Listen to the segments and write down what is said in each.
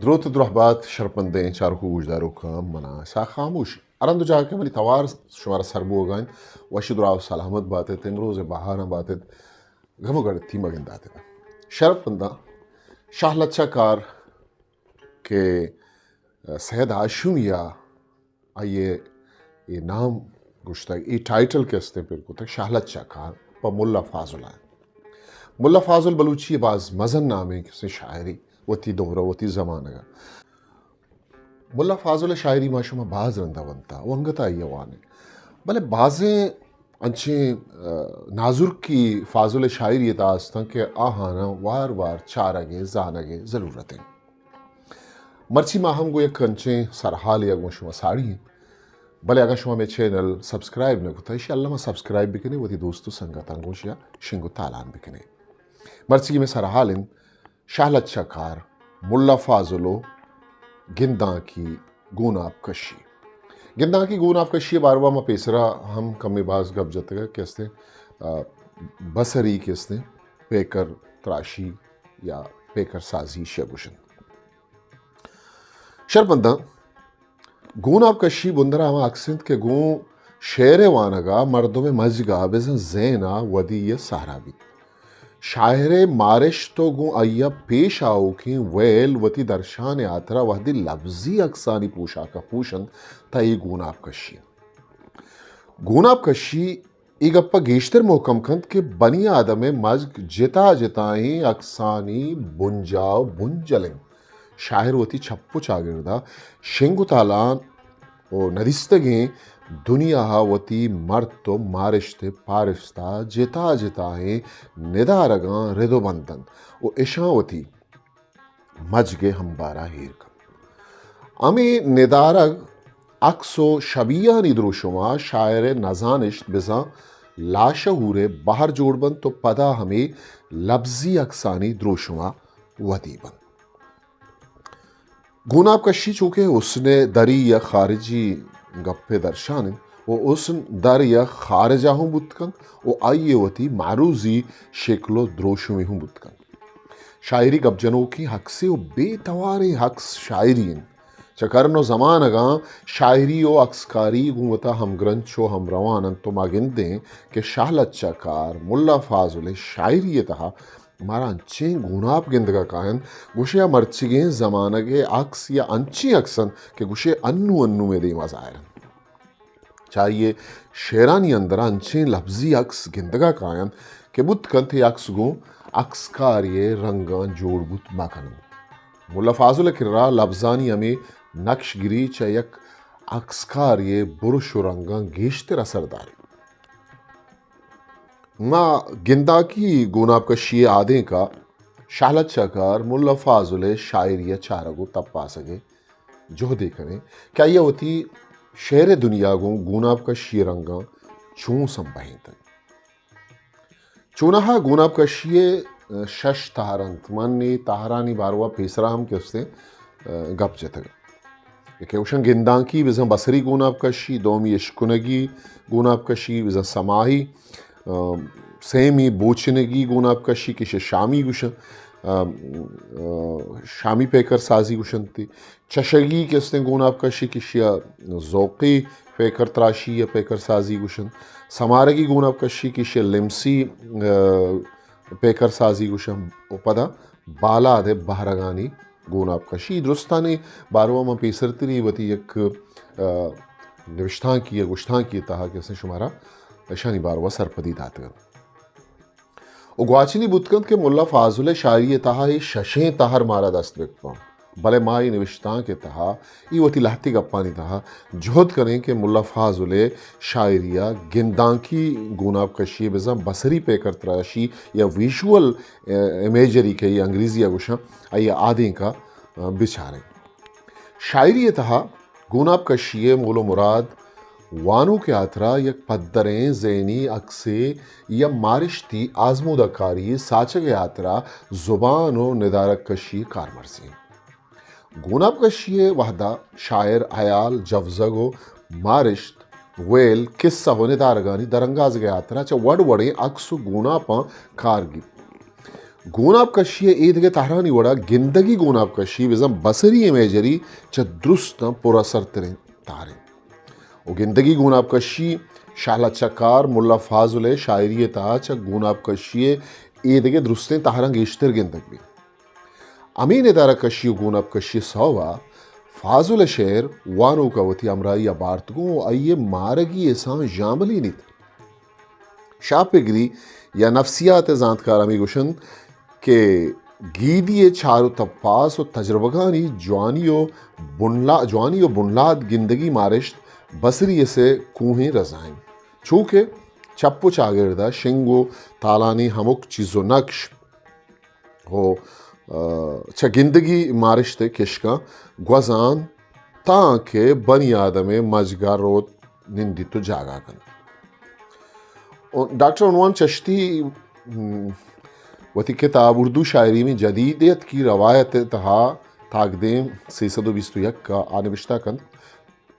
دروت ءُ درہبات شرپندیں چاروک ءُ گوشداروکاں، منا اسحاق خاموش۔ ہر ہند ءُ جاگہ کہ منی توار شمارا سر بوگا انت، وش ءُ دراہ ءُ سلامت بات ات، امروز بہاراں بات ات، گم ءُ گڑتی مگندات ات۔ شرپنداں، شاہ لچہ کار کہ سید ہاشمی ءَ آئی ءَ اے نام گوشتگ، اے ٹائٹل کہ استیں پر کتگ، شاہ لچہ کار پہ ملا فاضل ءَ۔ ملا فاضل بلوچی ءِ باز مزن نامیں کسے شاعرے وتی دور ءَ، وتی زمانگ ءَ۔ ملا فاضل ءِ شاعری ما شما باز رندا ونتا ءُ انگت آئی ءَ وانیں۔ بلے بازیں انچیں، آ، نازرکی فاضل ءِ شاعری ءِ تہا استاں کہ آہاناں وار وار چارگ ءِ، زانگ ءِ ضرورت انت۔ مرچی ما ہم گوں یک انچیں سرحالے ءَ گوں شما ساڑی ایں۔ بلے اگاں شما مئے چینل سبسکرائب نہ کتا، ایشی الما سبسکرائب بکنے، وتی دوست ءُ سنگتاں گوں ایشی ءَ شنگ ءُ تالان بکنے۔ مرچی مئے سرحال انت شاہ لچہ کار، ملا فاضل ءُ گندانکی گوناپ کشی۔ گندانکی گوناپ کشی ءِ باروا ما پیسرا ہم کمے باز گپ جتگ کہ استیں، آ، بصری کہ استیں پیکر تراشی یا پیکر سازی ایشی ءَ گوشنت۔ شرپنداں، گوناپ کشی بندرا ہما عکس انت کہ گوں شعر ءِ وانگا مردم ءِ مجگا بزاں ذہنا ودی ءِ سہرا بیت۔ شاعر ءِ مارشت ءُ گوں آئی ءَ پیش آؤکیں ویل وتی درشان ءِ ہاترا وہدے لبزی عکسانی پوشاک ءَ پوشنت، تہ اے گوناپ کشی انت۔ گوناپ کشی اے گپ ءَ گیشتر مہکم کنت کہ بنی آدم ءِ مزگ جتا جتائیں عکسانی بنجاہ ءُ بنجل انت۔ شاعر وتی چپ ءُ چاگرد ءَ شنگ ءُ تالان ءُ ندیستگیں دنیا ءَ وتی مرت ءُ مارشت ءِ پارست ءَ جتا جتائیں ندارگاں رد ءُ بند انت ءُ اشاں وتی مجگ ءِ ہمبارا ایر کنت۔ ہمے ندارگ، عکس ءُ شبیہانی دروشم ءَ شاعر ءِ نزانشت بزاں لاشعور ءِ بہر جوڑ بنت ءُ پدا ہمے لبزی عکسانی دروشم ءَ ودی بنت۔ گوناپ کشی چوکہ حسن ءِ دری یا خارجی گپ ءِ درشان انت ءُ حسن در یا خارج ءَ ہوں بوت کنت ءُ آئی ءِ وتی معروضی شکل ءُ دروشمے ہوں بوت کنت۔ شاعری گپ جنوکیں عکسے ءُ بے تواریں عکس شاعری انت۔ چہ کرن ءُ زمانگاں شاعری ءُ عکسکاری گوں وتا ہمگرنچ ءُ ہمروان انت ءُ ما گندیں کہ شاہ لچہ کار ملا فاضل ءِ شاعری ءِ تہا مارا انچیں گوناپ گندگ ءَ کاینت، گوشے آ مرچیگیں زمانگ ءِ عکس یا انچیں عکس انت کہ گوشے انو انو مئے دیما ظاہر انت۔ چہ آئی ءِ شعرانی اندرا انچیں لبزی عکس گندگ ءَ کاینت کہ بوت کنت اے عکس گوں عکسکاری ءِ رنگاں جوڑ بوت مہ کننت۔ ملا فاضل ءِ کرا لبزانی ہمے نقش گری چہ یک عکسکارے ءِ برش ءُ رنگاں گیشتر اثر داریت۔ ما گنداکی گوناپ کشی ءِ آدینک ءَ شاہ لچہ کار ملا فاضل ءِ شاعری ءِ چارگ ءُ تپاسگ ءِ جہدے کنیں کہ آئی ءَ وتی شعر ءِ دنیا گوں گوناپ کشی ءِ رنگاں چون سمبہینتگ۔ چوناہا گوناپ کشی ءِ شش تہر انت۔ من اے تہرانی باروا پیسرا ہم کہ استیں گپ جتگ۔ یکے گوشن گندانکی بزاں بصری گوناپ کشی، دومی اشکنگی گوناپ کشی بزاں سماہی، آ، سیمی بوچنگی گوناپ کشی کہ ایشی ءَ شامی گوشن، آ، آ، شامی پیکر سازی گوشنتی۔ چشگی کہ استیں گوناپ کشی کہ ایشی ءَ ذوقی پیکر تراشی یا پیکر سازی گوشن۔ سمارگی گوناپ کشی کہ ایشی ءَ لمسی، آ، پیکر سازی گوشن۔ و پدا بالاد ءِ بہرگانی گوناپ کشی۔ درستانی باروا من پیسرتری وتی یک، آ، نوشتانکی یا گوشتانکی تہا کہ استیں شمارا اشانی باروا سرپدی داتگ۔ و گواچنی بوت کنت کہ ملا فاضل ءِ شاعری ءِ تہا اے ششیں تہر مارا دست بہ کپاں۔ بلے ما اے نوشتانک ءِ تہا، اے وتی لہتی گپانی تہا جہد کنیں کہ ملا فاضل ءِ شاعری ءَ گندانکی گوناپ کشی بزاں بصری پیکر تراشی یا ویژول، آ، امیجری کہ اے انگریزی ءَ گوشاں، آئی ءِ آدینک ءَ، آ، بچاریں۔ شاعری ءِ تہا گوناپ کشی ءِ مول و مراد وانوک ءِ ہاترا یک پدریں ذہنی عکسے یا مارشتی آزمودہ کاری ساچگ ءِ ہاترا زبان و ندارگ کشی کارمرزی انت۔ گوناپ کشی ءِ وہدا شاعر ہیال، جوزگ و مارشت، ویل، کسہ و ندارگانی درانگازگ ءِ ہاترا چہ وڑ وڑیں عکس و گوناپاں کار گیپت۔ گوناپ کشی ءِ ایدگہ تہرانی وڑا گندگی گوناپ کشی بزاں بصری ءِ میجری چہ درستاں پر اثر تریں تہر انت۔ و گندگی گوناپ کشی شاہ لچہ کار ملا فاضل ءِ شاعری ءِ تہا چہ گوناپ کشی ءِ ایدگہ درستیں تہراں گیشتر گندگ بیت۔ ہمے ندارہ کشی و گوناپ کشی ءِ سوب ءَ فاضل ءِ شعر وانوک ءَ وتی ہمراہی ءَ بارت گوں و آئی ءِ مارگی اساں ژاملینیت۔ شاہ پگری یا نفسیات ءِ زانتکار ہمے گوشنت کہ گیدی ءِ چار و تپاس و تجربگانی جوانی و بنلا-، جوانی و بنلاد گندگی مارشت بصری ءِ سے کوہیں رضا انت۔ چو کہ چپ و چاگرد ءَ شنگ و تالانی ہمک چیز و نقش و، آ، چہ گندگی مارشت ءِ کشکاں گوزان تاں کہ بنی آدم ءِ مجگ ءَ روت نندیت و جاگہ کنت۔ و ڈاکٹر عنوان چشتی، م، وتی کتاب اردو شاعری میں جدیدیت کی روایت ءِ تہا تاکدیم سیصد و بیست و یک ءَ آ نبشتہ کنت،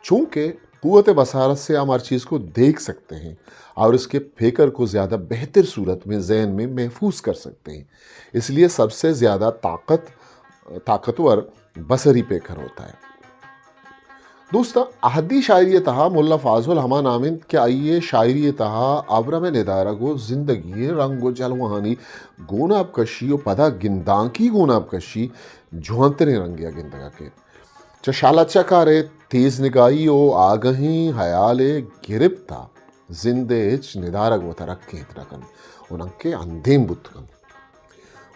چونکہ قوت بصارت سے ہم ہر چیز کو دیکھ سکتے ہیں اور اس کے پیکر کو زیادہ بہتر صورت میں ذہن میں محفوظ کر سکتے ہیں، اس لیے سب سے زیادہ طاقت، طاقتور بصری پیکر ہوتا ہے۔ دوستاں، اہدی شاعری ءِ تہا ملا فاضل ہما نام انت کہ آئی ءِ شاعری ءِ تہا ابرم ءِ ندارگ و زندگی ءِ رنگ و جلوہانی گوناپ کشی و پدا گندانکی گوناپ کشی جوانتریں رنگے ءَ گندگ ءَ کیت۔ چہ شاہ لچہ کار ءِ تیز نگاہی و آگہیں ہیال ءِ گرپت ءَ زند ءِ ہچ ندارگ وت ءَ رکینت نہ کنت و ننکہ اندیم بوت کنت۔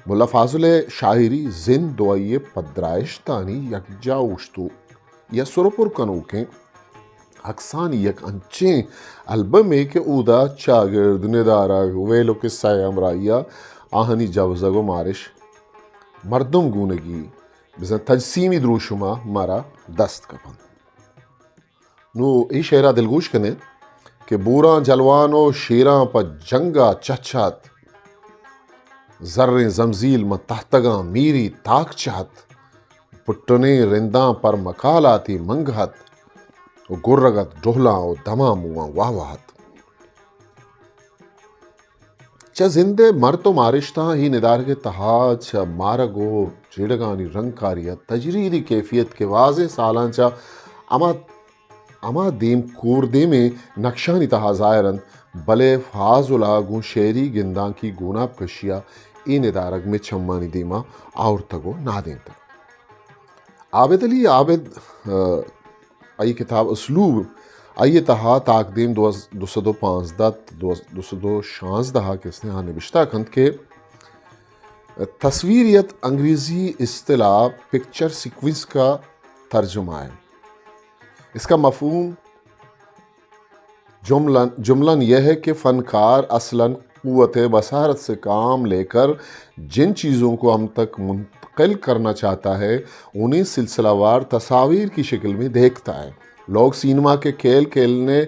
ملا فاضل ءِ شاعری زند و آئی ءِ پدرائشتانی یکجا اوشتو یا سر و پر کنوکیں عکسانی یک انچیں البمے کہ اودا چاگرد، ندارگ، ویل و قصہ ءِ ہمراہی ءَ آہانی جوزگ و مارش مردم گونگی بزاں تجسیمی دروشم ءَ مارا دست کپنت۔ نوں اے شعر ءَ دلگوش کنیں کہ بوراں جلوان و شیراں پہ جنگ ءَ چچ ات، زریں زمزیل من تہتگاں میری تاک چہ ات، پٹنیں رنداں پر مکالاتی منگ ات و گرگ ات ڈہلاں و دماں موآں واہ واہ ات۔ چہ زند ءِ مرت و مارشتاں اے ندارگ ءِ تہا چہ مارگ و جیڑگانی رنگکاری ءَ تجریدی کیفیت کہ بازیں سالاں چہ ہما، ہما دیم کور دیمیں نقشانی تہا ظاہر انت، بلے فاضل ءَ گوں شعری گندانکی گوناپ کشی ءَ اے ندارگ مئے چمانی دیما آورتگ و نادینتگ۔ عابد علی عابد، آ، آئی کتاب اسلوب، آئی تہا تاکدیم دو، دو سد و پانزدہ، دو، دو سد و شانزدہ ءَ کسے آ نبشتہ کنت کہ تصویریت انگریزی اصطلاح پکچر سیکوینس کا ترجمہ ہے۔ اس کا مفہوم جملاً، جملاً یہ ہے کہ فنکار اصلاً قوت بصارت سے کام لے کر جن چیزوں کو ہم تک منتقل کرنا چاہتا ہے، انہیں سلسلہ وار تصاویر کی شکل میں دیکھتا ہے۔ لوگ سینما کے کھیل کھیلنے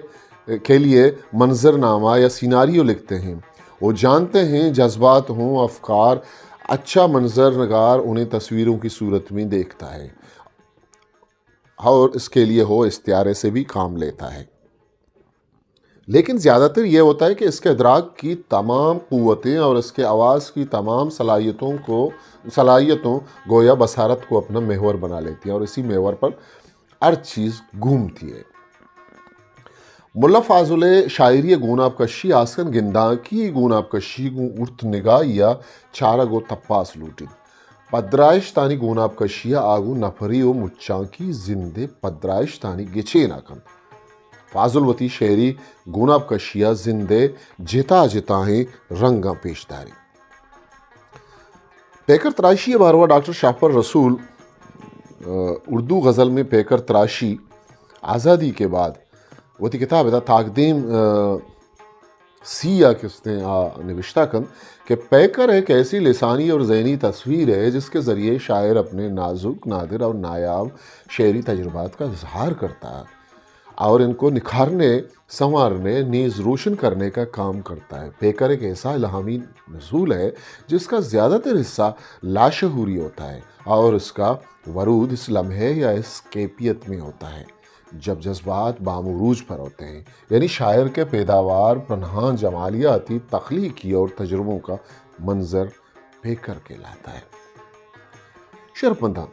کے لیے منظرنامہ یا سیناریو لکھتے ہیں۔ وہ جانتے ہیں جذبات ہوں، افکار، اچھا منظر نگار انہیں تصویروں کی صورت میں دیکھتا ہے اور اس کے لیے وہ استعارے سے بھی کام لیتا ہے۔ لیکن زیادہ تر یہ ہوتا ہے کہ اس کے ادراک کی تمام قوتیں اور اس کے حواس کی تمام صلاحیتوں کو، صلاحیتوں گویا بصارت کو اپنا محور بنا لیتی ہیں اور اسی محور پر ہر چیز گھومتی ہے۔ ملا فاضل ءِ شاعری ءِ گوناپ کشی آسکن گندانکی گوناپ کشی گوں ارت نگاہی ءَ چارگ و تپاس لوٹیت۔ پدرائشتانی گوناپ کشی ءَ آ گوں نپری و مچانکی زند ءِ پدرائشتانی گچین ءَ کنت۔ فاضل وتی شعری گوناپ کشی ءَ زند ءِ جتا جتائیں رنگاں پیش داری۔ پیکر تراشی ءِ باروا ڈاکٹر شاہپر رسول، آ، اردو غزل میں پیکر تراشی، آزادی کے بعد وتی کتاب ءِ تہا تاکدیم، آ، سی ءَ کستیں آ نبشتہ کنت کہ پیکر ایک ایسی لسانی اور ذہنی تصویر ہے جس کے ذریعے شاعر اپنے نازک، نادر اور نایاب شعری تجربات کا اظہار کرتا ہے اور ان کو نکھارنے، سنوارنے، نیز روشن کرنے کا کام کرتا ہے۔ پیکر ایک ایسا الہامی نزول ہے جس کا زیادہ تر حصہ لاشعوری ہوتا ہے اور اس کا ورود اس لمحے یا اس کیفیت میں ہوتا ہے جب جذبات بام عروج پر ہوتے ہیں، یعنی شاعر کے پیداوار پنہاں جمالیاتی، تخلیقی اور تجربوں کا منظر پیکر کہلاتا ہے۔ شرپمنداں،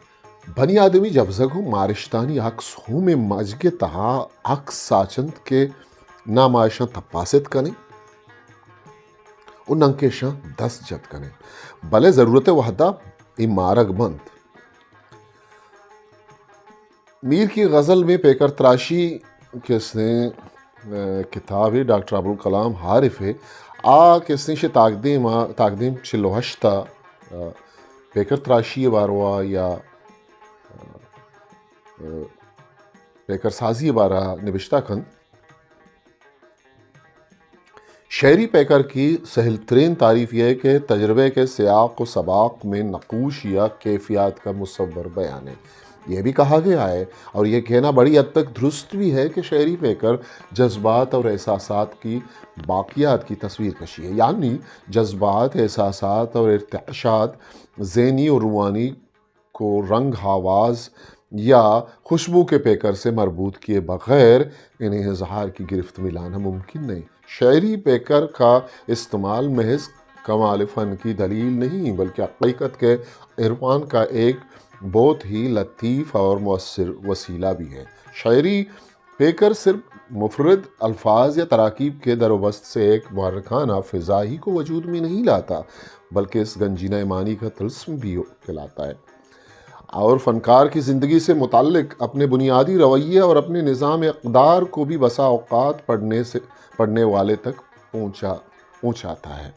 بنی آدمی جبزگ و مارشتانی عکس ہمے مجگ تہا عکس ساچنت کہ نہ ما اشاں تپاست کنیں و ننکہ اشاں دست جت کنیں، بلے ضرورت وہدا اے مارگ بنت۔ میر کی غزل میں پیکر تراشی کسیں، ء، کتابے ڈاکٹر ابوالکلام عارف ء، آ کسیں شے تاکدیم ء، تاکدیم چل و ہشت ء، ء، پیکر تراشی ء باروا یا، ء، پیکر سازی ء بارا نبشتہ کنت۔ شعری پیکر کی سہل ترین تعریف یہ ہے کہ تجربے کے سیاق و سباق میں نقوش یا کیفیات کا مصور بیان ہے۔ یہ بھی کہا گیا ہے اور یہ کہنا بڑی حد تک درست بھی ہے کہ شعری پیکر جذبات اور احساسات کی باقیات کی تصویر کشی ہے، یعنی جذبات، احساسات اور ارتعاشات ذہنی اور روانی کو رنگ، آواز یا خوشبو کے پیکر سے مربوط کیے بغیر انہیں اظہار کی گرفت میں لانا ممکن نہیں۔ شعری پیکر کا استعمال محض کمال فن کی دلیل نہیں، بلکہ حقیقت کے عرفان کا ایک بہت ہی لطیف اور مؤثر وسیلہ بھی ہے۔ شعری پیکر صرف مفرد الفاظ یا تراکیب کے در و بست سے ایک محرکانہ فضا ہی کو وجود میں نہیں لاتا، بلکہ اس گنجینہ معنی کا طلسم بھی کہلاتا ہے اور فنکار کی زندگی سے متعلق اپنے بنیادی رویے اور اپنے نظام اقدار کو بھی بسا اوقات پڑھنے سے، پڑھنے والے تک پہنچا، پہنچاتا ہے۔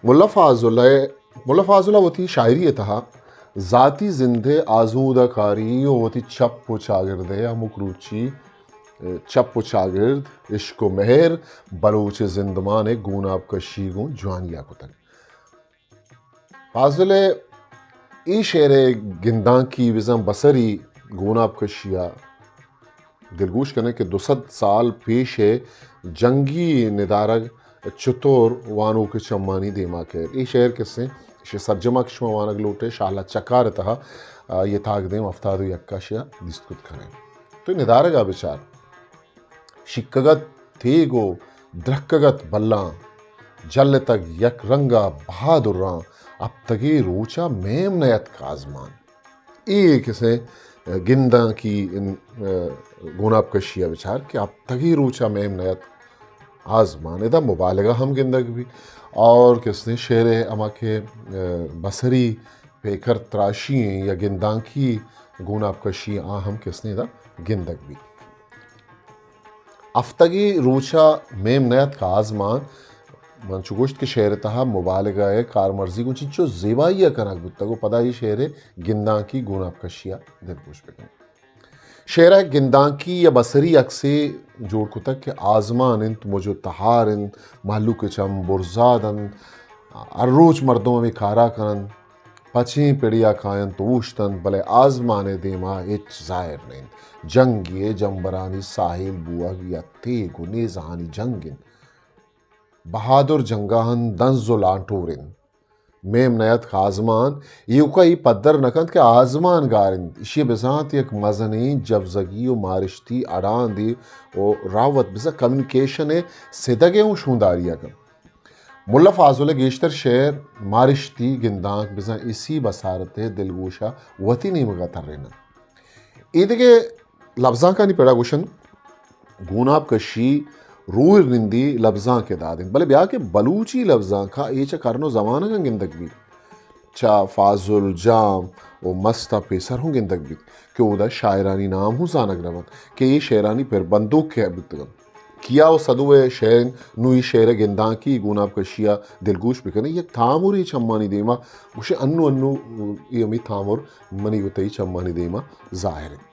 ملا فاضل ء، ملا فاضل ء وتی شاعری ء تہا ذاتی زند ء آزمودہ کاری و وتی چپ و چاگرد ء ہمک روچی، ء، چپ و چاگرد، عشق و مہر، بلوچ زندمان ء گوناپ کشی گوں جوانی ء کتگ۔ فاضل ء اے شعر ء گندانکی بزاں بصری گوناپ کشی ء دلگوش کنیں کہ دو سد سال پیش ء جنگی ندارگ چتور وانوک چمانی دیما کئیت۔ اے شعر کسیں، شے سرجما کہ شما وانگ لوٹے، شالا چکار تہا، آ، یہ تاک دیم ہفتاد و یک ء شیا دیست کت کنیں۔ تو ندارگا بچار۔ شکگت تیگ و درکگت بلاں، جلتگ یک رنگا بہادراں، ہپتگے روچا میم نیتک آزمان۔ اے کسے گنداں کی ان، ء، گوناپ کشی ء بچار کہ ہپتگے روچا میم نیتک آزمان۔ ادا مبالغہ ہم گندگ بی اور کسے شعر ہما کہ، ء، بصری پیکر تراشی ایں یا گندانکی گوناپ کشی آ ہم کسے ادا گندگ بی۔ ہفتگی روچا میم نیتک آزمان، من چو گوشت کہ شعر تہا مبالغہ ء کارمرزی گوں چنچو زیبائی ء کنگ بوتگ و پدا اے شعر ء گندانکی گوناپ کشی ء دلگوش بکن۔ شعر ء گندانکی یا بصری عکسے جوڑ کتگ کہ آزمان انت، مج و تہار انت، مہلوک چم برزاد انت، ہر روچ مردم ہمے کارا کننت، پچیں پڑیا کاینت و اوشتنت، بلے آزمان ء دیما ہچ ظاہر نہ انت۔ جنگے ء جمبرانی ساحل بوہگ یا تیگ و نیزہانی جنگ انت۔ بہادر جنگاہن دنز و لانٹور انت۔ میم نیتک آزمان، ایوکا ای پدر نکنت کہ آزمان گار انت۔ اشی بزانت یک مزنیں جبزگی و مارشتی اڑاندے و راوت بزاں کمیونیکیشن ء سدگ ء اوں شونداری ء کنت۔ ملا فاضل ء گیشتر شعر مارشتی گندانک بزاں اسی بصارت ء دلگوش ء وتی نیمگ ء تریننت۔ ایدگہ لبزانکانی پڑا گوشن گوناپ کشی روح نندی لبزانک ء داد انت، بلے بیا کہ بلوچی لبزانک ء اے چہ کرن و زمانگاں گندگ بیت۔ چہ فاضل جام و مست ء پیسر ہوں گندگ بیت کہ اودا شاعرانی نام ہوں زانگ نہ بنت کہ اے شعرانی پر بندوک کئے بوتگ انت۔ کیا و سدو ء شعر انت، نوں اے شعر ء گندانکی گوناپ کشی ء دلگوش بکنیں، یک تامرے چمانی دیما گوشے، انوں، انوں اے ہمے تامر منی و تئی چمانی دیما ظاہر انت۔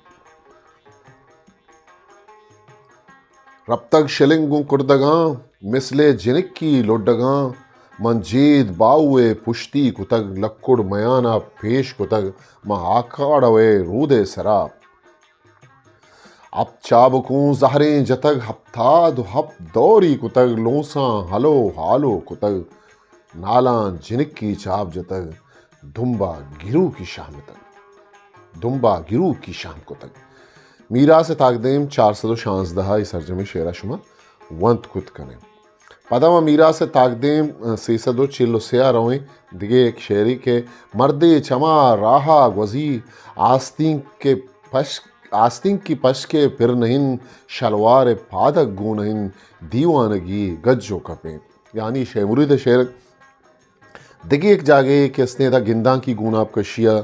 رپتگ شلنگ گوں کڑدگاں، مثل جنکی لڈگاں، من جید باہو ء پشتی کتگ، لکڑ میان ء پیش کتگ، من ہاکاڑو ء رود ء سرا۔ ہپت چابکوں زہریں جتگ، ہپتاد و ہپت دوری کتگ، لونساں ہلو ہالو کتگ، نالاں جنکی چاپ جتگ، دمبا گروکی شہمتگ، دمبا گروکی شہم کتگ۔ میراث تاکدیم چار سد و شانزدہ ء اے سرجمیں شعرا شما ونت کت کنیں۔ پدا ما میراث تاکدیم سیصد و چل و سیا رویں، دگہ یک شعری کہ مردے چما راہا گوزی، آستینک کہ پش-، آستینکی پشکے پر نہین، شلوار پادگ گون نہین، دیوانگی گج و کپیں۔ یعنی شے مرید شعر۔ دگہ یک جاگہے کہ استیں ادا گندانکی گوناپ کشی ء،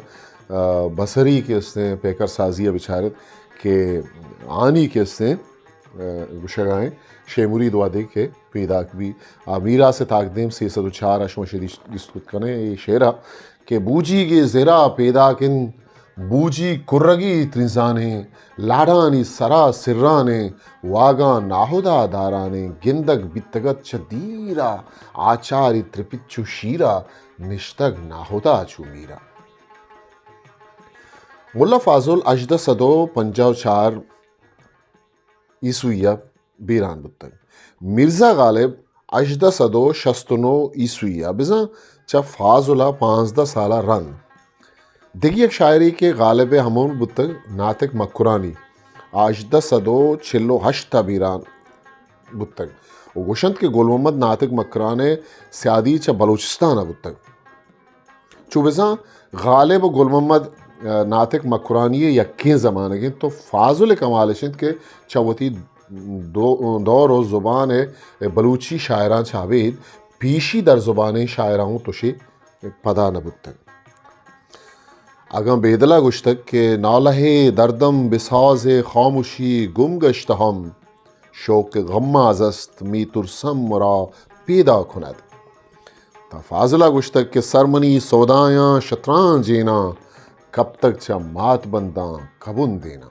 آ، بصری کہ استیں پیکر سازی ء بچارت کہ آنی کہ استیں، آ، گشگائیں شے مرید وہدے کہ پیداک بی۔ آ، میراث تاکدیم سیصد و چار ء شما شدی دیست کت کنے اے شعر ء کہ بوجیگے زرا پیداک انت، بوجی کرگی ترینزانیں، لاڈانی سرا سرانیں، واگاں ناہدا دارانیں، گندگ بیتگت چہ دیرا، آچاری ترپیت چو شیرا، نشتگ ناہدا چو میرا۔ ملا فاضل ہژدہ سد و پنجاہ و چار عیسوی ء بیران بوتگ۔ میرزا غالب ہژدہ سد و شست و نو عیسوی ء بزاں چہ فاضل ء پانزدہ سال ء رند۔ دگہ یک شاعرے کہ غالب ء ہمعمر بوتگ، ناطق مکرانی، آ ہژدہ سد و چل و ہشت ء بیران بوتگ و گوشنت کہ گل محمد ناطق مکران ء سیادی چہ بلوچستان ء بوتگ۔ چو بزاں غالب و گل محمد، آ، ناطق مکرانی ء یکیں زمانگ انت، تو فاضل ء کمال اش انت کہ چہ وتی دو-، دور و زبان ء بلوچی شاعراں چہ ابید پیشی در زبانیں شاعراں اوں تشے پدا نہ بوتگ۔ اگاں بیدل ء گوشتگ کہ نالہ دردم بساز خاموشی گم گشت ہم، شوق غم از است می ترسم مرا پیدا کند۔ تا فاضل ء گوشتگ کہ سر منی سودایاں شطرانجیناں، کپتگ چہ مات بنداں کبندیناں۔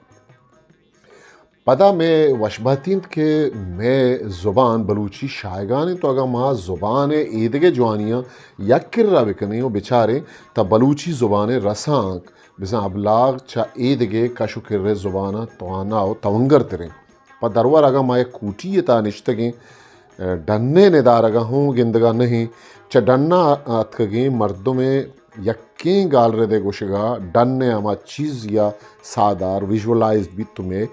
پدا مئے وشبہتی انت کہ مئے زبان بلوچی شاہگان انت، تو اگاں ما زبان ء ایدگہ جوانیاں یک کرا بکنیں و بچاریں، تا بلوچی زبان ء رسانک بزاں ابلاغ چہ ایدگہ کش و کرے زباناں توانا و تونگر تریں۔ پہ درور اگاں ما یک کوٹی ء تہا نشتگیں، ڈن ء ندارگ ء ہوں گندگ ء نہ ایں، چہ ڈن ء اتکگیں مردم ء یکیں گالرد ء گوشگ ء ڈن ء ہما چیز یا ساہدار ویژولائزڈ بیت تو مئے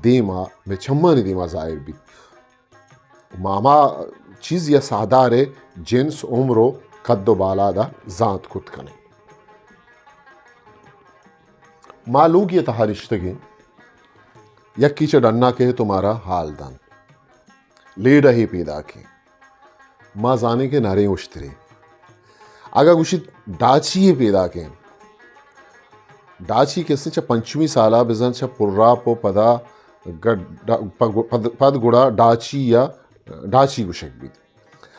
دیم ء، مئے چمانی دیم ء ظاہر بیت۔ ما ہما چیز یا ساہدار ء جنس، عمر و قد و بالاد ء زانت کت کنیں۔ ما لوگی ء تہا نشتگیں، یکے چہ ڈن ء کئیت و مارا حال دنت۔ لیڈ ء ہے پیداکیں۔ ما زانیں کہ نریں اشترے۔ اگاں گوشیت ڈاچی ہے پیداکیں۔ ڈاچی کسے چہ پنچمی سالا بزاں چہ پراپ و پدا گڈ-، پد-، پد-، پد گڑا ڈاچی یا ڈاچی گوشگ بیت۔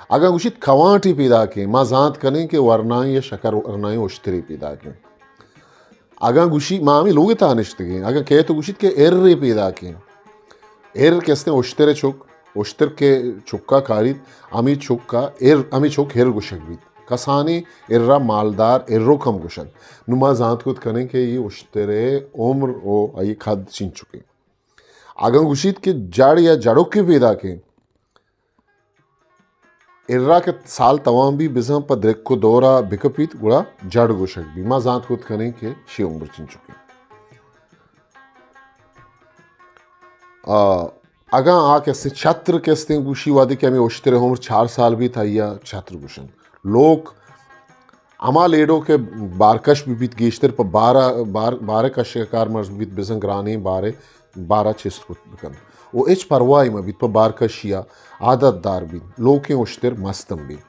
اگاں گوشیت کوانٹے پیداکیں، ما زانت کنیں کہ ورنائیں یا شکر ورنائیں اشترے پیداکیں۔ اگاں گوشی، ما ہمے لوگ ء تہا نشتگیں، اگاں کئے تو گوشیت کہ ارے پیداکیں، ار کہ استیں اشتر ء چک، اشتر کہ چکا کاریت، ہمے چکا ار، ہمے چک ہر گوشگ بیت۔ کسانیں ار ء مالدار ارک ہم گوشنت۔ نوں ما زانت کت کنیں کہ اے اشتر ء عمر و آئی قد چنچکیں۔ اگاں گوشیت کہ جڑ یا جڑکے پیداکیں، ارا کہ سال توان بی بزاں پہ درک و دورا بکپیت، گڑا جڑ گوشگ بی۔ ما زانت کت کنیں کہ شی عمر چنچکیں۔ آ، اگاں آ کسے چتر کستیں گوشی وہدے کہ ہمیں اشتر عمر چار سال بیت، آئیا چتر گوشن۔ لوک ہما لیڈو کہ بارکش بہ بیت، گیشتر پہ بارہ، بار، بارہ کشگ ء کارمرز بہ بیت، بزاں گرانیں بارے، بارا چست کت بہ کنت و ہچ پرواہی مہ بیت، پہ بارکشی ء عادت دار بیت، لوکیں اشتر مستم بیت۔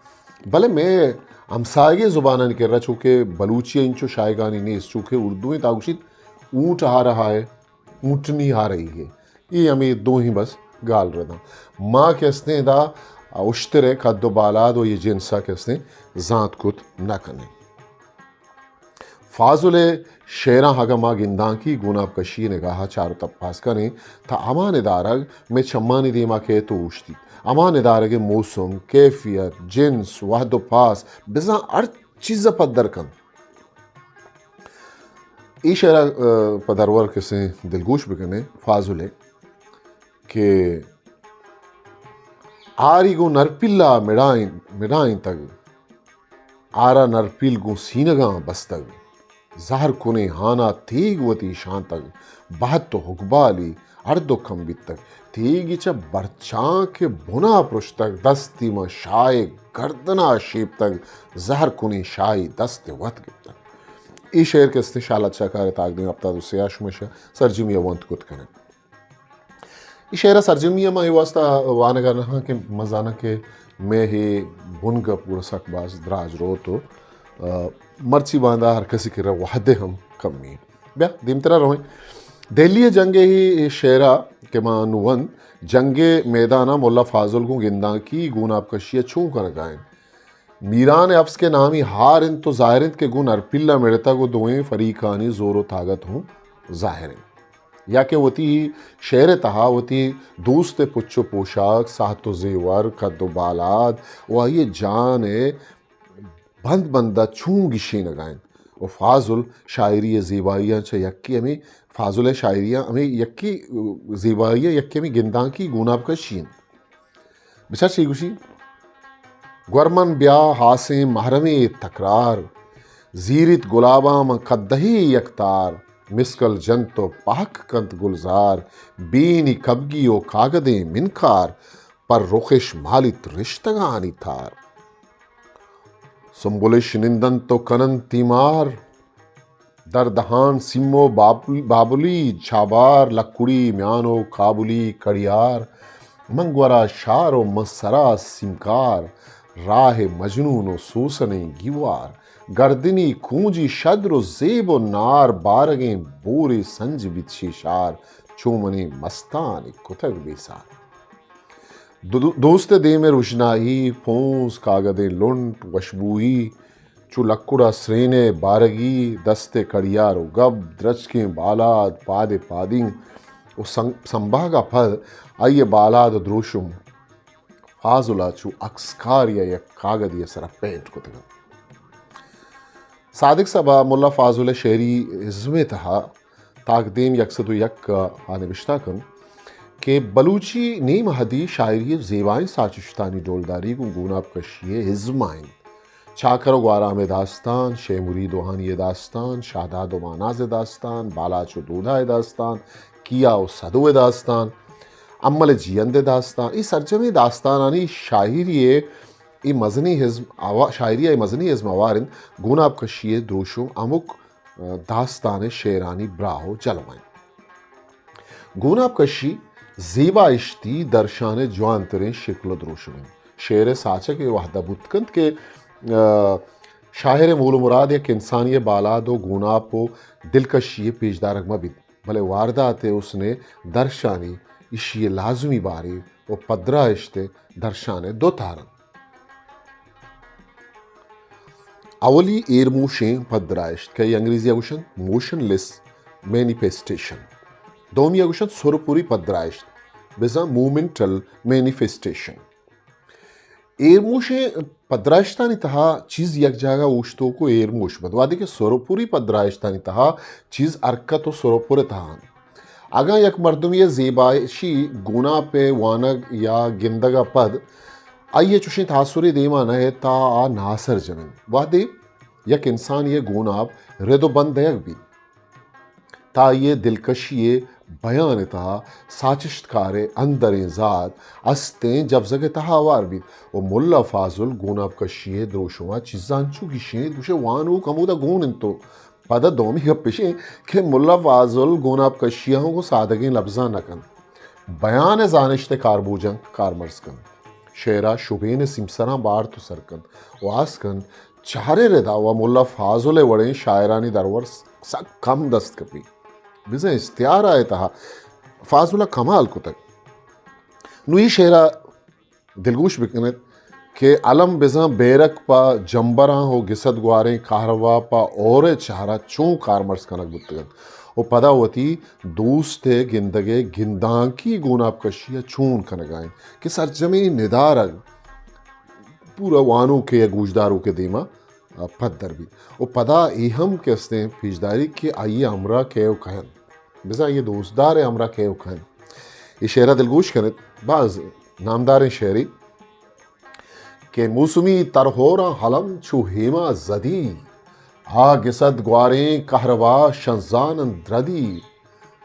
بلے مئے ہمساہگیں زبانانی کرا چوکہ بلوچی ء انچو شاہگانی نیست، چوکہ اردو انت، آ گوشیت اونٹ آ رہا ہے، اونٹنی آ رہی ہے۔ اے ہمے دوہیں بس گالرداں۔ ما کہ استیں ادا اشتر ء قد و بالاد و اے جنس ء کہ استیں زانت کت نہ کنیں۔ فاضل ء شعراں اگاں ما گندانکی گوناپ کشی نگاہ ء چار و تپاس کنیں، تا ہما ندارگ مئے چمانی دیما کئیت و اوشتیت۔ ہما ندارگ ء موسم، کیفیت، جنس، وہد و پاس، بزاں ہر چیز ء پدر کنت۔ اے شعر ء، آ، پہ درور کسیں دلگوش بکنیں فاضل ء کہ آری گوں نرپیل ء مڑائیں-، مڑائینتگ، آرا نرپیل گوں سینگاں بستگ، زہر کنیں ہانا تیگ وتی شانتگ، بہت و ہکبالی ہر دو کم بیتگ۔ تیگی چہ برچانک بنا پرشتگ، دستی من شاہ گردنا شیپتگ، زہر کنیں شاہی دست وت گپتگ۔ اے شعر کہ استیں شال اچھا کار تاک دیں ہفتاد و سیاہ شمشہ سرجمی ونت کت کنگ۔ اے شعر ء سرجمی ء من اے واسطہ وانگ ء نہ آں کہ من زاناں کہ مئے اے بنگ ء پورا سک باز دراج روت و، آ، مرچی باندا ہر کسی کرا وہدے ہم کمی۔ بیا دیمترا رویں۔ دہلی ء جنگ ء اے شعر ء کہ من نوں وند، جنگ ء میدان ء ملا فاضل گوں گندانکی گوناپ کشی ء چون کنگ ء انت؟ میران افس کہ نامی ہار انت و ظاہر انت کہ گوں نرپیل ء مڑتگ و دوئیں فریقانی زور و طاقت ہوں ظاہر انت۔ یا کہ وتی شعر ء تہا وتی دوست ء پچ و پوشاک، ساہت و زیور، قد و بالاد و آئی ء جان ء بند بند ء چون گشینگ ء انت۔ و فاضل شاعری ء زیبائیاں چہ یکے ہمے، فاضل ء شاعریاں ہمے یکے، زیبائیاں یکے ہمے گندانکی گوناپ کشی انت۔ بچار چی گوشی؟ گورمن بیا ہاسیں محرمے تکرار، زیریت گلاباں من قدہے یک تار، مسکل جنت و پہک کنت گلزار، بینی کبگی و کاگدیں منکار، پر رخش مالیت رشتگانی تار۔ سنبلش نندنت و کننت تیمار، در دہان سیم و بابل-، بابلی چابار، لکڑی میان و کابلی کڑیار، من گورا شار و من سرا سیمکار، راہ مجنون و سوسنیں گیوار، گردنی کونجی شدر و زیب و نار، بارگیں بورے سنج بیت شیشار، چو منی مستانی کتگ بیسار۔ دو-، دوست ء دیم ء رژنائی، پونز، کاگدیں لنٹ، وشبوئی، چو لکڑ ء سرین ء بارگی، دست ء کڑیار و گب، درچکیں بالاد، پاد ء پادینگ و سنگ-، سمبہگ ء پد آئی ء بالاد و دروشم فاضل ء چو عکسکاری ء یک کاگدے ء سرا پینٹ کتگ انت۔ صادق صبا ملا فاضل ء شعری ازم ء تہا تاکدیم یک سد و یک ء نبشتہ کنت کہ بلوچی نیم حدی شاعری ء زیبائیں ساچشتانی ڈولداری گوں گوناپ کشی ء ازم ء انت۔ چاکر و گوارام ء داستان، شے مرید و ہانی ء داستان، شاہداد و ماناز ء داستان، بالاچ و دودا ء داستان، کیا و سدو ء داستان، امل ء جیئند ء داستان، اے سرجمیں داستانانی شاعری ء اے مزنیں ازم آوا-، شاعری ء اے مزنیں ازم ہوار انت۔ گوناپ کشی ء دروشم ہمک داستان ء شعرانی براہ و جلوہ انت۔ گوناپ کشی زیبا اشتی درشان ء جوانتریں شکل و دروشم انت۔ شعر ء ساچگ اے وہد ء بوت کنت کہ، آ، شاعر ء مول و مراد یک انسانی ء بالاد و گوناپ و دلکشی ء پیش دارگ مہ بیت، بلے واردات ء حسن ء درشانی ایشی ء لازمی بارے و پدرا اشت ء درشان ء دو تار انت۔ اولی ایرموشیں پدرائشت کہ انگریزی ء گوشنت موشن لیس مینیفیسٹیشن، دومی ء گوشنت سرپری پدرائشت بزاں مومنٹل مینیفیسٹیشن۔ ایرموشیں پدرائشتانی تہا چیز یک جاگہ اوشتوک و ایرموش بنت، وہدے کہ سرپری پدرائشتانی تہا چیز حرکت و سرپر ء تہا انت۔ اگاں یک مردمے ء زیبائشی گوناپ ء وانگ یا گندگ ء پد آئی ء چوشیں تاثرے دیما نہ ات، تا آ ناسرجم انت۔ وہدے یک انسانے ء گوناپ رد و بند دئیگ بیت، تا آئی ء دلکشی ء بیان ء تہا ساچشتکار ء اندریں زات استیں جبزگ ء تہا ہوار بیت و ملا فاضل گوناپ کشی ء دروشم ء چیزاں انچو گیشینیت، گوشے وانوک ہمودا گون انت و پدا دومی گپ اش انت کہ ملا فاضل گوناپ کشی ء ہوں گوں سادگیں لبزاں نہ کنت، بیان ء زانشت ء کاربوجاں کارمرز کنت، شعر ء شبین ء سیمسراں بارت و سر کنت و آس کنت، چاریں ردا و ملا فاضل ء وڑیں شاعرانی درور سک کم دست کپی۔ بزاں استعارہ ء تہا فاضل ء کمال کتگ۔ نوں اے شعر ء دلگوش بکنت کہ الم بزاں بیرک پہ جمبراں و گسد گواریں کہربا پہ ہور ء چہرا چون کارمرز کنگ بوتگ انت و پدا وتی دوست ء گندگ ء گندانکی گوناپ کشی ء چون کنگ ء انت کہ سرجمیں ندارگ پورا وانوک ء گوشداروک ء دیما پدر بیت۔ و پدا اے ہم کہ استیں پیشداری کہ آئی ء ہمراہ کئے و کئے انت، بزاں آئی ء دوستدار ء ہمراہ کئے و کئے انت۔ اے شعر ء دلگوش کنت، باز نامداریں شعرے کہ موسمی ترہوراں ہلم چو ہیما زدی، آ گسد گواریں کہربا شنزان انت دردی،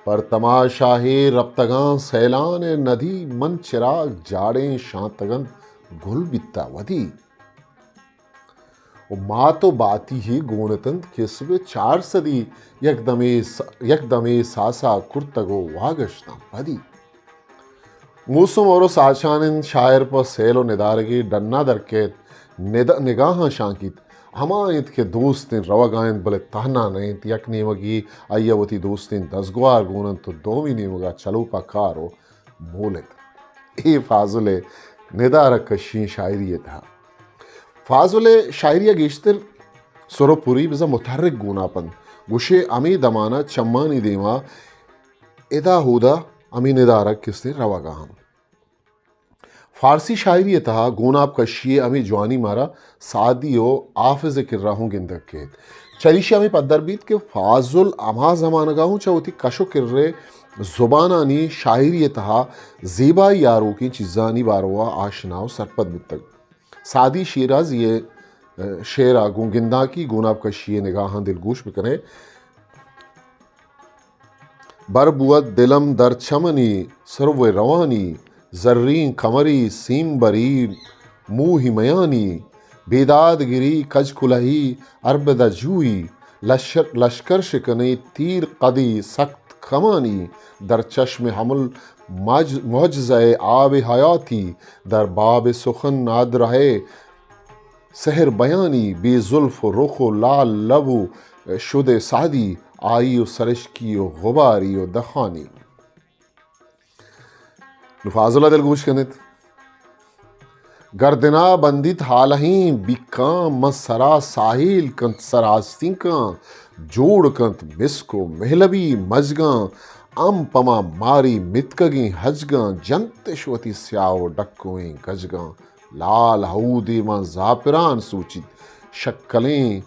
پر تماشاہے رپتگاں سیلان ندی، من چراگ جاڑیں شانتگنت گل بیتا ودی۔ و مات و باتی ہی گونتنت کسب چار صدی، یک دمے س-، یک دمے ساسا کرتگ و واگشتاں پدی۔ موسم اور ساچان انت، شاعر پہ سیل و ندارگی ڈنا در کیت، ند-، نگاہاں شانکیت۔ ہما انت کہ دوستیں روگا انت، بلے تہنا نہ انت۔ یک نیمگی آئی ء وتی دوستیں دزگوار گون انت و دومی نیمگا چلو پہ کار و مول انت۔ اے فاضل ء ندارگ کشیں شاعری ء تہا۔ فاضل ء شاعری ء گیشتر سر و پری بزاں متحرک گوناپ انت۔ گوشے ہمے دمانا چمانی دیما ادا ہودا ہمے ندارگ کستیں روگا انت۔ فارسی شاعری ء تہا گوناپ کشی ء ہمے جوانی مارا سعدی و حافظ ء کرا ہوں گندگ کیت۔ چریشی ہمے پدر بیت کہ فاضل ہما زمانگا ہوں چہ وتی کش و کر ء زبانانی شاعری ء تہا زیبائی آروکیں چیزانی باروا آشنا و سرپد بوتگ۔ سعدی شیرازی ء شعرا گوں گنداکی گوناپ کشی ء نگاہاں دلگوش بکنے۔ بر بوت دلم در چمنی سرو روانی، زرین کمری سیمبری موہی میانی، بیداد گری کج کلہی اربدہ جوئی، لشکر، لشکر شکنی تیر قدی سخت کمانی، در چشم حمل مج-، معجزہ آب حیاتی، در باب سخن نادرہ سحر بیانی، بے زلف و رخ و لال لب و شد سعدی، آئی و سرشکی و غباری و دخانی۔ نو فاضل ء دلگوش کنیت۔ گردنا بندیت ہالہیں بیکاں، من سرا ساحیل کنت سر آستینکاں، جوڑ کنت مسک و مہلبی مجگاں، ام پما ماری متکگیں ہجگاں، جنتش وتی سیاہ و ڈکویں گجگاں۔ لال ہودے ماں زاپران سوچیت، شکلیں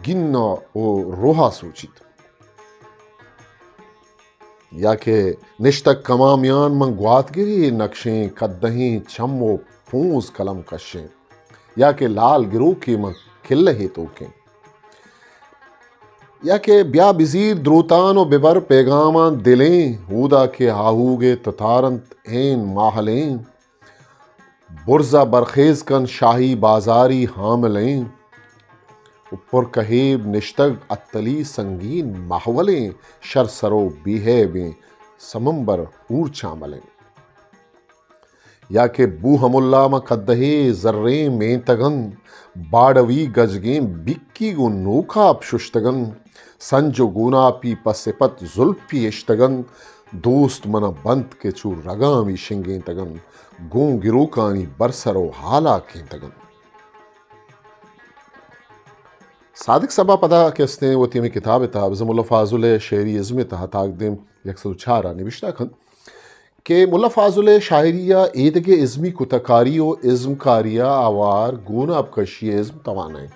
گن و روہا سوچیت۔ یا کہ نشتگ کمامیان من گواتگری نقشیں، کدہیں چم و پونز قلم کشیں۔ یا کہ لال گروکے من کلہے توکیں۔ یا کہ بیا بزیر دروتان و ببر پیغامان دلیں، اودا کہ آہوگے تتارنت این ماہلیں۔ برزا برخیز کن شاہی بازاری حاملیں، و پر کہیب نشتگ اتلی سنگین محولیں، شر سرو بیہیبیں سمنبر ہور چاملیں۔ یا کہ بوہم اللہ ماں کدہے زریں مینتگن، باڑوی گجگیں بکی گوں نوکاپ ششتگن، سنج و گوناپی پہ سپت زلپی اشتگن، دوست منا بنت کہ چو رگامی شنگینتگن، گوں گروکانی برسر و حالا کینتگن۔ صادق صبا پدا کہ استیں وتی ہمیں کتاب تہا بزاں ملا فاضل شعری ازم تہا تاک دیم یک سد و چار ء نبشتہ کنت۔ کہ ملا فاضل ء شاعری ء ایدگہ ازمی کتہ کاری و ازمکاری ء آوار گوناپ کشی ء ازم توانا انت۔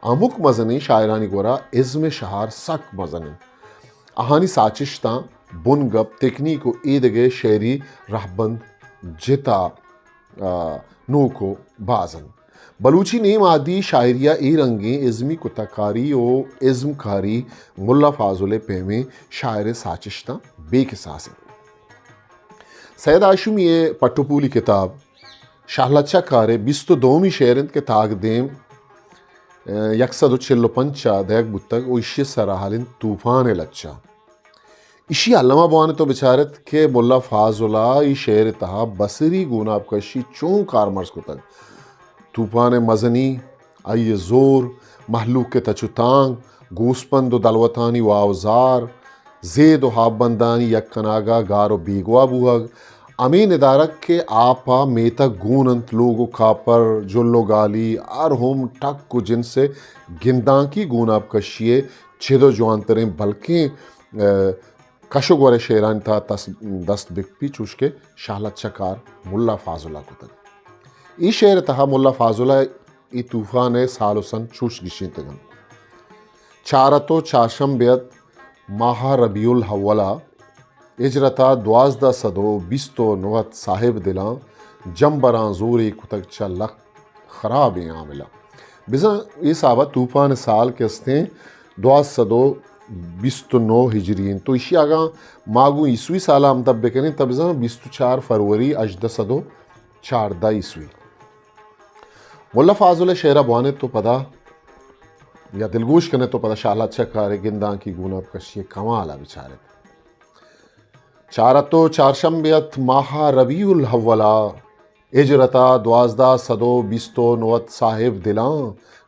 ہمک مزنیں شاعرانی گورا ازم ء شہار سک مزن انت۔ آہانی ساچشتاں، بنگپ، تکنیک و ایدگہ شعری رہبند جتا، آ، نوک و باز انت۔ بلوچی نیم عادی شاعری ء اے رنگیں ازمی کتہ کاری و ازمکاری ملا فاضل ء پیمیں شاعر ء ساچشتاں بے کساس انت۔ سید ہاشمی ء پٹ و پولی کتاب شاہ لچہ کار ء بیست و دومی شعر انت کہ تاک دیم، ء، یک سد و چل و پنچ ء دئیگ بوتگ و ایشی ء سرحال انت طوفان ء لچہ۔ ایشی الما بوان تو بچارت کہ ملا فاضل ء ای شعر ء تہا بصری گوناپ کشی چون کارمرز کتگ۔ طوفان ء مزنی، آئی ء زور، مہلوک ء تچ و تانگ، گوسپند و دلوتانی واوزار، زید و ہاپبندانی یک کناگا گار و بیگواہ بوہگ، ہمے ندارگ کہ آپ ء میتگ گون انت، لوگ و کاپر، جل و گالی، ہر ہم ٹک و جنس ء گندانکی گوناپ کشی ء چد و جوانتریں بلکیں، ء، کش و گور ء شعرانی تہا تس-، دست بکپی چوش کہ شاہ لچہ کار ملا فاضل ء کتگ۔ ای شعر ء تہا ملا فاضل ء ای طوفان ء سال و سن چوش گیشینتگ انت۔ چارت و چارشنبے ات ماہ ربیع الاول ء ہجرت ء دوازدہ سد و بیست و نو ات صاحب دلاں جمبراں زورے کتگ چہ لک خرابیں عامل ء۔ بزاں اے حساب ء طوفان ء سال کہ استیں دوازدہ سد و بیست و نو ہجری انت۔ تو ایشی اگاں ما گوں عیسوی سال ءَ ہمدپ بکنیں، تہ بزاں بیست و چار فروری ہژدہ سد و چاردہ عیسوی۔ ملا فاضل ءِ شعر ءَ بوان ات تو پدا یا دلگوش کن ات تو پدا شالا چکار ءِ گندانکی گوناپ کشی ءِ کمال ءَ بچار ات۔ چار ات و چارشنبے ات ماہ ربیع الاول ءَ، ہجرت ءَ دوازدہ سد و بیست و نو ات صاحب دلاں،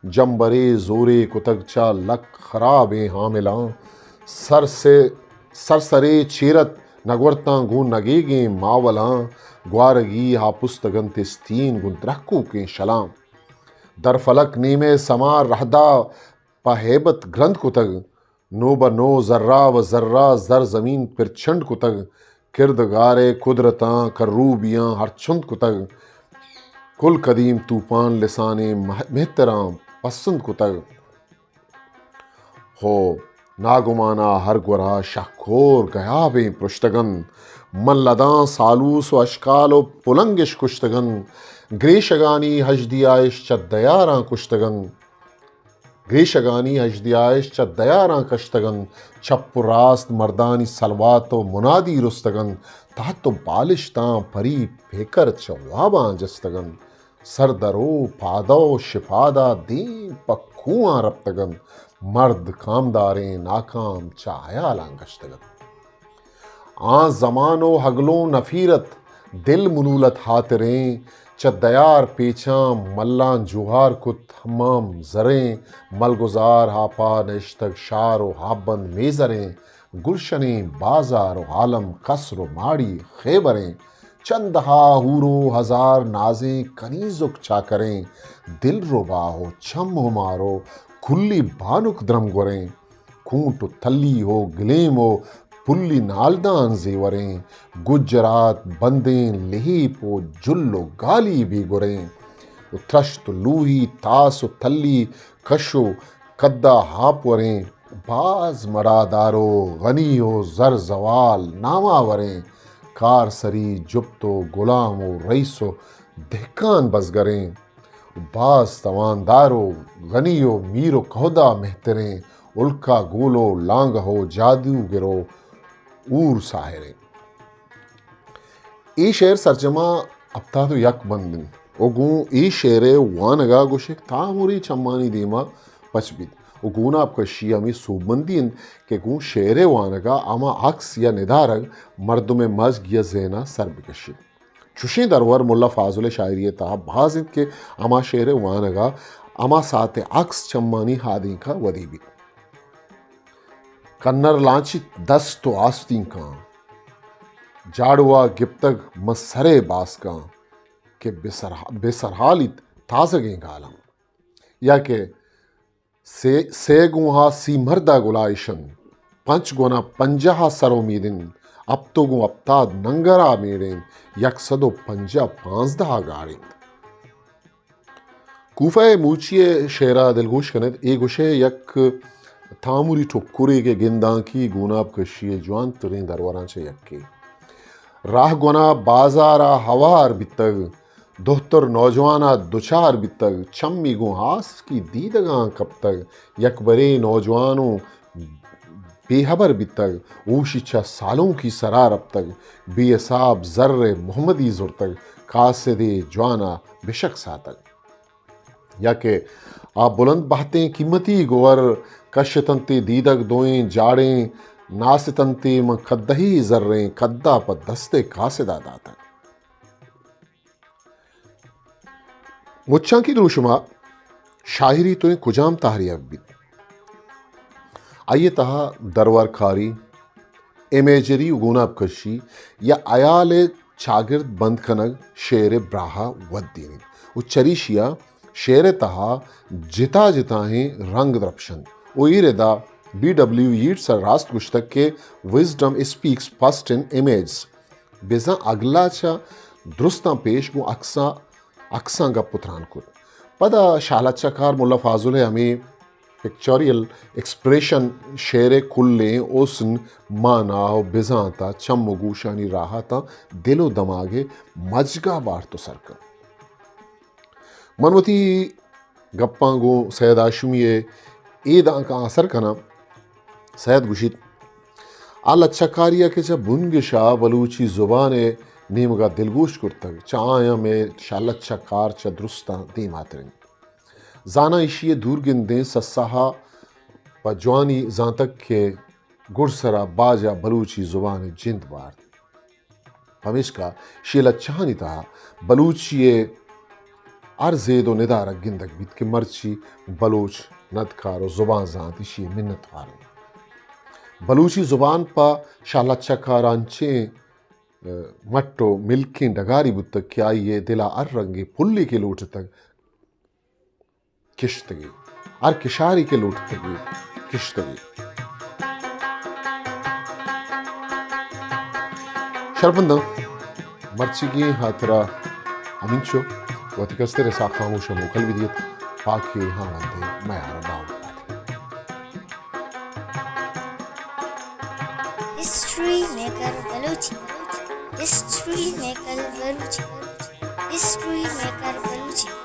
جمبرے زورے کتگ چہ لک خرابیں حاملاں۔ سر سے، سر سرے چیر ات نگورتاں گوں نگیگیں ماولاں، گوارگی ہاپستگ انت استین گوں درہکوکیں شلاں۔ در فلک نیمے سما رہدا پہ ہیبت گرند کتگ، نو بہ نو، ذرہ بہ ذرہ، زر زمین پرچنڈ کتگ۔ کردگار ءِ قدرتاں کروبیاں ہرچنت کتگ۔ کل قدیم توپان لسانیں مہ-، مہتراں پسند کتگ۔ ہو ناگمانا ہر گورا شہکور گیابیں پرشتگ انت۔ من لداں سالوس و اشکال و پلنگش کشتگ انت۔ گریشگانی ہژدیا اش چہ دیاراں کشتگ انت۔ گریشگانی ہژدیا اش چہ دیاراں کشتگ انت۔ چپ و راست مردانی سلوات و منادی رستگ انت۔ تحت و بالشتاں پری پیکر چہ واباں جستگ انت۔ سردرو پادو شپادا دیم پہ کوہاں رپتگ انت۔ مرد کامداریں ناکام چہ حیالاں گشتگ انت۔ آں زمان و ہگلوں نفیر ات، دل ملول ات ہاتریں، چہ دیار پیچاں ملاں جوہار کت ہمام زریں، ملگزار ہاپا نشتگ شار و ہاپبند میزریں، گلشنیں بازار و عالم قصر و ماڑی خیبریں، چندہا حور و ہزار نازیں کنیزک چاکریں، دلربا و چم ہمار و کلی بانک درمگوریں۔ کونٹ و تلی و گلیم و پلی نالدان زیوریں، گجرات بندیں لیپ و جل و گالی بیگوریں، و ترشت و لوہی تاس و تلی کش و کدا ہاپ وریں، باز مڑادار و غنی و زر زوال ناماوریں، کارسری جپت و غلام و رئیس و دہکان بزگریں۔ باز تواندار و غنی و میر و کہدا مہتریں، الکا گول و لانگہ و جادوگر و اور ساحریں۔ اے شعر سرجما ہپتاد و یک بند انت و گوں اے شعر ءِ وانگ ءَ گوشے تامری چمانی دیما پچ بیت و گوناپ کشی ہمے سوبمندی انت کہ گوں شعر ءِ وانگ ءَ ہما عکس یا ندارگ مردم ءِ مزگ یا ذہن ءَ سر بکشیت۔ چشیں درور ملا فاضل ءِ شاعری ءِ تہا باز انت کہ ہما شعر ءِ وانگ ءَ ہما ساعت ءِ عکس چمانی ہادینک ءَ ودی بیت۔ کنر لانچیت دست و آستینکاں، جاڑو ءَ گپتگ من سر ءِ باسکاں کہ بے سرح-، بے سرحالیت تازگیں گالاں۔ یا کہ سے، سے گوں ہا سی مردا گلائیش انت، پنچ گونا پنجاہ ءَ سر امید انت، ہپت و گوں ہپتاد ننگر ءَ میڑ انت، یک سد و پنجاہ پانزدہ ءَ گاڑ انت۔ کوفہ ءِ موچی ءِ شعر ءَ دلگوش کن ات، اے گوشے یک تامری ٹکرے کہ گندانکی گوناپ کشی ءِ جوان تریں دروران چہ یکے۔ راہ گونا بازار ءَ ہوار بیتگ، دہتر نوجوان ءَ دچار بیتگ، چمی گوں آسکی دیدگاں کپتگ، یکبرے نوجوان و بے ہبر بیتگ، ہوشی چہ سالونکی سرا رپتگ، بے حساب زر ءِ محمدی زرتگ، قاصدے جوان ءَ بشک ساتگ۔ یا کہ آ بلند بہتیں قیمتی گوہر کشتنتی دیدگ دوئیں جاڑیں ناستنتی من کدہی زریں کدا پہ دست قاصدا داتگ۔ مچانکی دروشما شاعری تو ایں کجام تہرے ءَ بیت؟ آئی ءِ تہا درورکاری، امیجری و گوناپ کشی یا ہیال ءِ چاگرد بند کنگ شعر ءِ براہ ءَ ودینیت و چریشی ءَ شعر ءِ تہا جتا جتائیں رنگ درپشنت و اے ردا بی ڈبلیو ییٹس ءَ راست گوشتگ کہ wisdom speaks first in images، بزاں اگلا چہ درستاں پیش گوں عکساں، عکساں گپ و تران کت۔ پدا شالا چکار ملا فاضل ءِ ہمے پکچوریل ایکسپریشن شعر ءِ کلیں حسن، مانا و بزانت ءَ چم و گوشانی راہ ءَ تاں دل و دماگ ءِ مجگ ءَ بارت و سر کنت۔ من وتی گپاں گوں سید ہاشمی ءِ اے دانکاں آسر کناں سید گوشیت، آ لچہ کاری ءَ کہ چہ بنگش ءَ بلوچی زبان ءِ نیمگ ءَ دلگوش کرتگ، چہ آیاں مئے شہ لچہ کار چہ درستاں دیما ترینت۔ زاناں ایشی ءِ دورگندیں سسا ءَ پہ جوانی زانتگ کہ گڈسرا باج ءَ بلوچی زبان ءِ جند بارت۔ پمیشکا شی لچہانی تہا بلوچی ءِ ہر زید و ندارگ گندگ بیت کہ مرچی بلوچ ندکار و زبان زانت ایشی ءِ منت وار انت۔ بلوچی زبان پہ شاہ لچہ کار انچیں، ء، مٹ و ملکیں ڈگاری بوتگ کہ آئی ءِ دل ءَ ہر رنگیں پھلے کہ لوٹتگ، کشتگی، ہر کشاری کہ لوٹتگی، کشتگی۔ شرپنداں، مرچیگیں ہاترا ہمینچو، وتی کستر ساکھ خاموش موکل بدیت، پاکی ہاوند میار باوند بات۔ History maker Balochi, history maker Balochi, history maker Balochi.